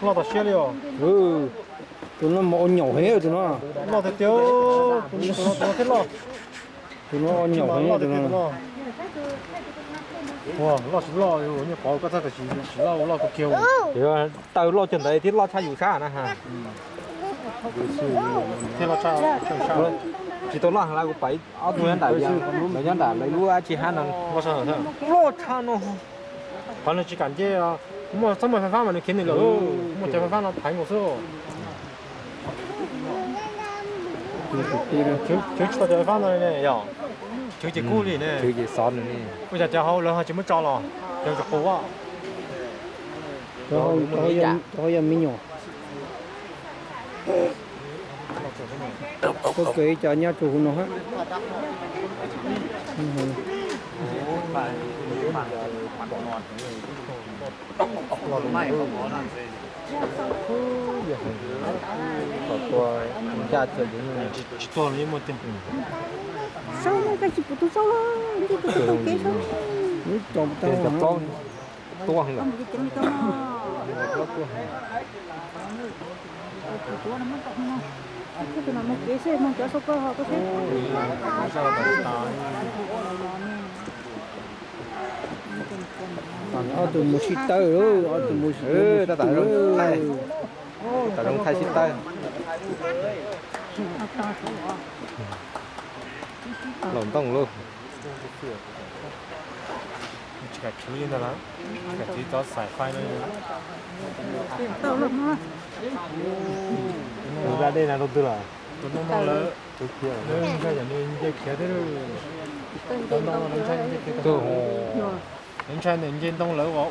Loj tas siab li os. Tus no mas ua nyaum heev tus no. Loj tiag tiag, tus no thiab loj. Tus no ua nyaum heev tus no. Loj tsis loj, nyuam qhuav koj txhaj tam sim tsis loj, loj kawg kiag. Taw loj cog ntawd thiab loj tshaj yus sab na ha. Tsis tau loj heev, kuv pom ob tug nyob nram, lawv nyob nram lawv lub dab tsi hab no. Loj tshaj no. Qhov no tsis kam nce, muaj txhob muaj fais fab mas nws khiav nws lawm, muaj cov fais fab no thaiv nkaus xwb. Chwv tsis tau cov fais fab no ne yom, chwv ces kub li ne. Ua cas cov hauv lawv ho tsis muab tso los, cov tsis qus. Cov hauv yog me nyuam. Koj kawg ib co nyob rau hauv no hab. Tsis tuag li muaj tiag. Saub, koj tsis pum tus saub los nce tus tau kev saub. Lub cov plaub tuaj lawm. Tus no mus kev xwb, mus cov saub koj ho koj seb. Ob tug mus sib tawb, ob tug mus sib tawb. Tam zoo thaij sib tawb. Laus ntooj lauj. Tsis kam tshwv li ntag lawm, tsis kam tshwv cov xaim fais no. Tus da dej no rau twg lawm? Tus no no lawm. Nws ntshai yam nws nce khiav thiab. Cov ntoo no nws ntshai nws nce khiav tag. Nws ntshai nws nce ntoo lawm os.